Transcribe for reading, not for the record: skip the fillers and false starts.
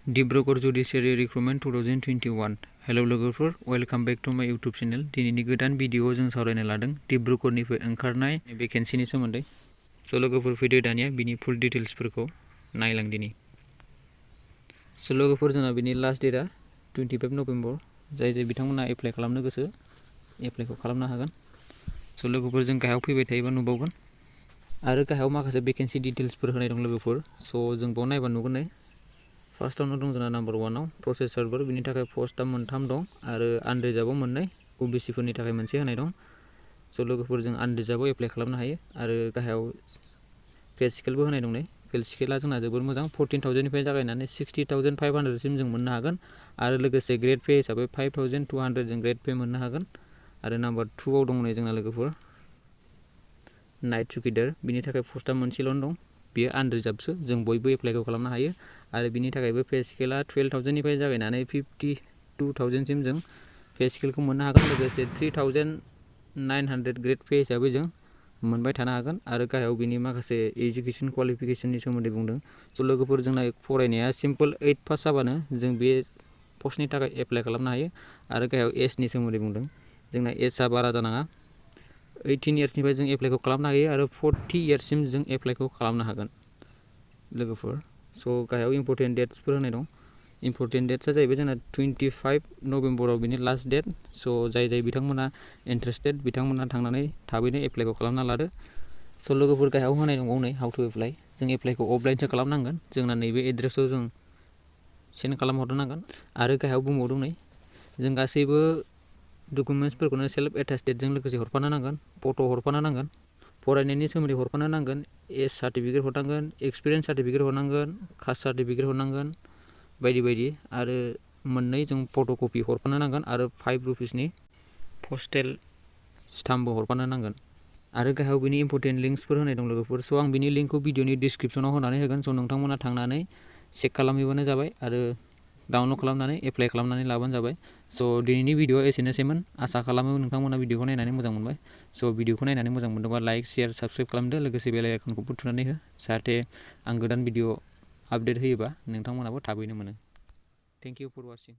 Dibrugarh Judiciary Recruitment 2021 hello लोगोफोर welcome back to माय YouTube channel दिनैनि गोदान भिडिअ जों सावरायनो लादों डिब्रुगढ़निफ्राय ओंखारनाय भेकेन्सिनि सोमोन्दै स' लोगोफोर फैदो दानिया बिनि फुल डिटेल्सफोरखौ नायलां दिनै स' लोगोफोर जोंना बिनि लास्ट डेटआ 25 नभेम्बर जाय बिथांमोना एप्लाइ खालामनो गोसो एप्लाइखौ खालामनो हागोन स' लोगोफोर जों गाहायाव फैबाय थायोबा नुबावगोन आरो गाहायाव माखासे भेकेन्सि डिटेल्सफोर होनाय दं लोगोफोर स' जों बाव नायबा नुगोन नै फार्स्टआवनो दं जोंना नाम्बार 1आव प्रसेस सार्भार बिनि थाखाय पस्टआ 3 दं आरो आनरिजार्भआव मोननै ओबिसिफोरनि थाखाय मोनसे होनाय दं स' लोगोफोर जों आनरिजार्भआव एप्लाइ खालामनो हायो आरो गाहायाव पे स्केलबो होनाय दं नै पे स्केलआ जोंना जोबोर मोजां 14,000 निफ्राय जागायनानै 60,500 सिम जों मोननो हागोन आरो लोगोसे ग्रेड पे हिसाबै 5,200 जों ग्रेड पे मोननो हागोन आरो नाम्बार 2आव दं नै जोंना लोगोफोर नाइट सुकिदार बिनि थाखाय पस्टआ मोनसेल' दं बेयो आनरिजार्भसो जों बयबो एप्लाइखौ खालामनो हायो आरो बिनि थाखायबो पे स्केलआ 12,000 निफ्राय जागायनानै 52,000 सिम जों पे स्केलखौ मोननो हागोन लोगोसे 3,900 ग्रेड पे हिसाबै जों मोनबाय थानो हागोन आरो गाहायाव बिनि माखासे एजुकेशन क्वालिफिकेशननि सोमोन्दै बुंदों स' लोगोफोर जोंना फरायनाया सिम्पल 8 पास जाबानो जों बे पस्टनि थाखाय एप्लाइ खालामनो हायो आरो गाहायाव एजनि सोमोन्दै बुंदों जोंना एजआ बारा जानाङा 18 इयार्सनिफ्राय जों एप्लाइखौ खालामनो हायो आरो 40 इयार्ससिम जों एप्लाइखौ खालामनो हागोन लोगोफोर स' गाहायाव इम्परटेन्ट डेट्सफोर होनाय दं इम्परटेन्ट डेट्सआ जाहैबाय जोंना 25 नभेम्बराव बिनि लास्ट डेट स' जाय बिथांमोना इन्टारेस्टेड बिथांमोना थांनानै थाबैनो एप्लाइखौ खालामना लादो स' लोगोफोर गाहायाव होनाय दंबावो नै हाउ टु एप्लाइ जों एप्लाइखौ अफलाइनसो खालामनांगोन जोंना नैबे एड्रेसाव जों सेन्ड खालामहरनांगोन आरो गाहायाव बुंबावदों नै जों गासैबो डकुमेन्टसफोरखौनो सेल्फ एटास्टेडजों लोगोसे हरफानो नांगोन फट' हरफानो नांगोन फरायनायनि सोमोन्दै हरफानो नांगोन एज सार्टिफिकेट हरनांगोन एक्सपिरियेन्स सार्टिफिकेट हरनांगोन कास्ट सार्टिफिकेट हरनांगोन बायदि बायदि आरो मोननै जों फट' कपि हरफानो नांगोन आरो 5 रुपिसनि पस्टेल स्टाम्पबो हरफानो नांगोन आरो गाहायाव बिनि इम्परटेन्ट लिंक्सफोर होनाय दं लोगोफोर स' आं बिनि लिंकखौ भिडिअनि डिसक्रिपसनाव होनानै होगोन स' नोंथांमोना थांनानै चेक खालामहैबानो जाबाय आरो डाउनलड खालामनानै एप्लाइ खालामनानै लाबानो जाबाय स' दिनैनि भिडिअआ एसेनोसैमोन आसा खालामो नोंथांमोना भिडिअखौ नायनानै मोजां मोनबाय स' भिडिअखौ नायनानै मोजां मोनदोंबा लाइक शेयार साबस्क्राइब खालामदो लोगोसे बेल आइकनखौबो थुनानै हो जाहाथे आं गोदान भिडिअ आपडेट होयोबा नोंथांमोनाबो थाबैनो मोनो थेंक इउ फर वाचिं